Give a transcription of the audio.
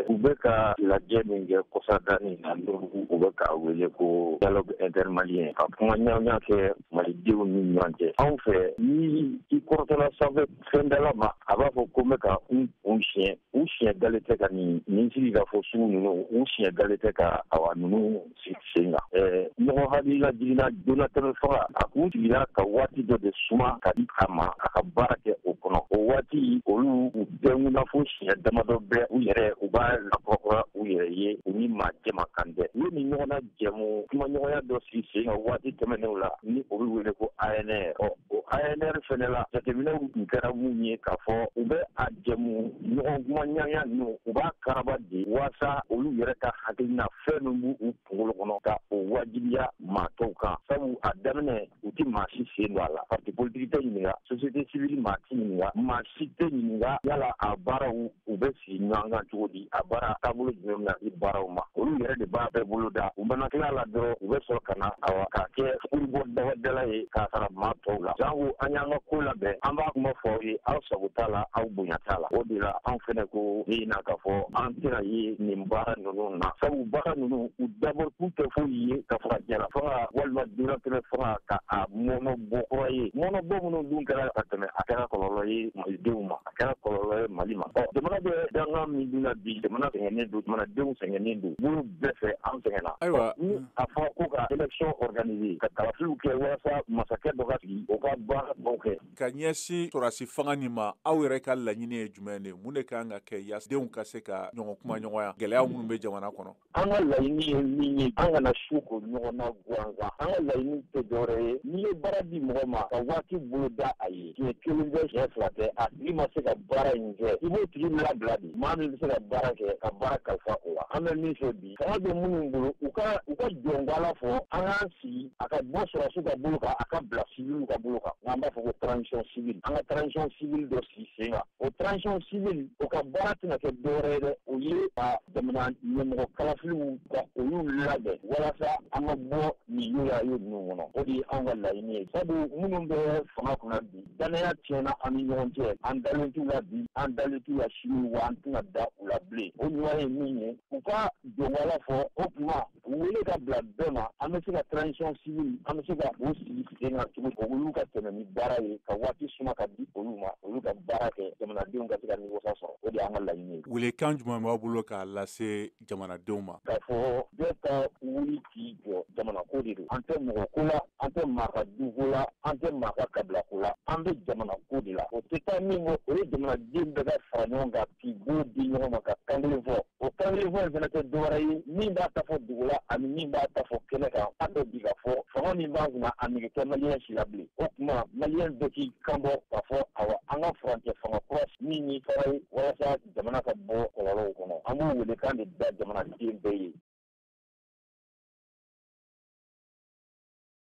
U bɛ ka lajɛ min kɛ kɔsadani na, u bɛ k'a wele ko dialogue intermalien, ka kuma ɲɔgɔnya kɛ malidenw ni ɲɔgɔn cɛ. Anw fɛ, ni i kɔrɔtɔla sanfɛ fɛndala ma, a b'a fɔ ko n bɛ ka n kun siɲɛ. U siɲɛ dalen tɛ ka nin sigi ka fɔ sugu ninnu, u siɲɛ dalen tɛ ka awa ninnu sigi sen kan. Ɲɔgɔn hakilila jiginna donnatɛmɛ fanga, a kun sigira ka waati dɔ de suma ka di a ma, a ka baara kɛ o kɔnɔ. O waati, olu u bɛnkuna fo siɲɛ damadɔ bɛɛ, u yɛrɛ u b'a lakɔrɔkɔrɔ u yɛrɛ ye, u ni maa jɛma kan tɛ. U ye nin ɲɔgɔnna jɛmu kumaɲɔgɔnya dɔ sigi sen kan waati tɛmɛnenw la, ni o bɛ wele ko ANR. Ɔ, o ANR fɛnɛ la, jateminɛw tun kɛra mun ye k'a fɔ u bɛ a jɛmu ɲɔgɔn kumaɲɔgɔnya ninnu, u b'a karaba de waasa olu yɛrɛ ka hakilina fɛn min b'u u kunkolo kɔnɔ ka o wajibiya maa tɔw kan. Sabu a daminɛ, u tɛ maa si sen don a la, parti politique tɛ ɲininka, société civile maa ti ɲininka, maa si tɛ ɲininka yala a baaraw u bɛ sigi ɲɔgɔn kan cogo di, a baara taabolo jumɛn bɛna di baaraw ma. Olu yɛrɛ de b'a bɛɛ bolo da. U mana tila la dɔrɔn, u bɛ sɔrɔ ka na awa k'a kɛ furubɔ dabadala ye k'a sara maa tɔw la. Jango an y'an ka ko labɛn, an b'a kuma fɔ aw ye, aw sago t'a la, aw bonya t'a la. O de la anw fɛnɛ ko na k'a fɔ an tɛna ye nin baara ninnu na, sabu baara ninnu u dabɔ kun tɛ foyi ye ka fara jala fanga walima donnatɛmɛ fanga ka a mɔnɔ bɔ kura ye. Mɔnɔ bɔ minnu dun kɛra ka tɛmɛ, a kɛra kɔlɔlɔ ye malidenw ma, a kɛra kɔlɔlɔ ye Mali ma. Ɔ, jamana bɛ dangan min dun na bi, jamana sɛgɛnnen don, jamanadenw sɛgɛnnen don bolo bɛɛ fɛ, an sɛgɛnna. Ayiwa. Ni a fɔra ko ka élection organiser, ka kalafiliw kɛ walasa masakɛ dɔ ka sigi, o ka baara dɔw kɛ. Ka ɲɛsin sɔrɔdasi fanga nin ma, aw yɛrɛ ka laɲini ye jumɛn de? Mun de kan ka kɛ yaasa denw ka se ka ɲɔgɔn kuma ɲɔgɔnya gɛlɛya minnu bɛ jamana kɔnɔ? An ka laɲini ye min ye, an kana su ko ɲɔgɔn na gansan. An ka laɲini tɛ dɔwɛrɛ ye, n'i ye baara di mɔgɔ ma ka waati bolo da a ye, siɲɛ kelen tɛ, siɲɛ fila tɛ, a tigi ma se ka baara in kɛ, i b'o tigi labila de. Maa min bɛ se ka baara kɛ, ka baara kalifa o la. An bɛ min fɛ bi, fanga bɛ minnu bolo, u ka jɔnbala fɔ an k'an sigi, a ka bɔ sɔrɔdasiw ka bolo kan, a ka bila civil ka bolo kan, n'an b'a fɔ ko transition civile. An ka transition civile dɔ sigi sen kan. O transition civile, o ka baara tɛna kɛ dɔwɛrɛ ye dɛ, o ye ka jamana ɲɛmɔgɔ kalafiliw ka olu labɛn walasa an ka bɔ nin y'o ye ninnu kɔnɔ. O de ye anw ka laɲini ye, sabu minnu bɛ fanga kunna bi, danaya tiɲɛna an ni ɲɔgɔn cɛ. An dalen t'u la bi, an dalen t'u la sini, wa an tɛna da u la bilen. O ɲuman ye min ye, u ka jɔnwala fɔ, o tuma u wele ka bila bɛɛ ma, an bɛ se ka transition civile, an bɛ se ka o sigi sen kan cogo olu ka tɛmɛ ni baara ye, ka waati suma ka di olu ma, olu ka baara kɛ, jamanadenw ka se ka nimisa sɔrɔ. O de y'an ka laɲini ye. Welekan jumɛn b'aw bolo k'a lase jamanadenw ma? K'a fɔ bɛɛ ka wuli k'i jɔ, jamana ko de don. An tɛ mɔgɔ ko la, an tɛ maa ka duko la, an tɛ maa ka kabila ko la, an bɛ jamana ko de la. O tɛ taa min kɔ, o ye jamanaden bɛɛ ka fara ɲɔgɔn kan k'i bolo di ɲɔgɔn ma ka kan kelen fɔ. O kan kelen fɔ in fana tɛ dɔwɛrɛ ye, min b'a ta fɔ dugu la ani min b'a ta fɔ kɛnɛ kan, an bɛ bi ka fɔ fanga min b'an kunna, a nege tɛ maliyɛn si la bilen. O tuma maliyɛn bɛɛ k'i kan bɔ k'a fɔ awa, an ka furancɛ fanga kura min ye fara ye walasa jamana ka bɔ kɔlɔlɔw kɔnɔ. An b'o welekan de da jamanaden bɛɛ ye.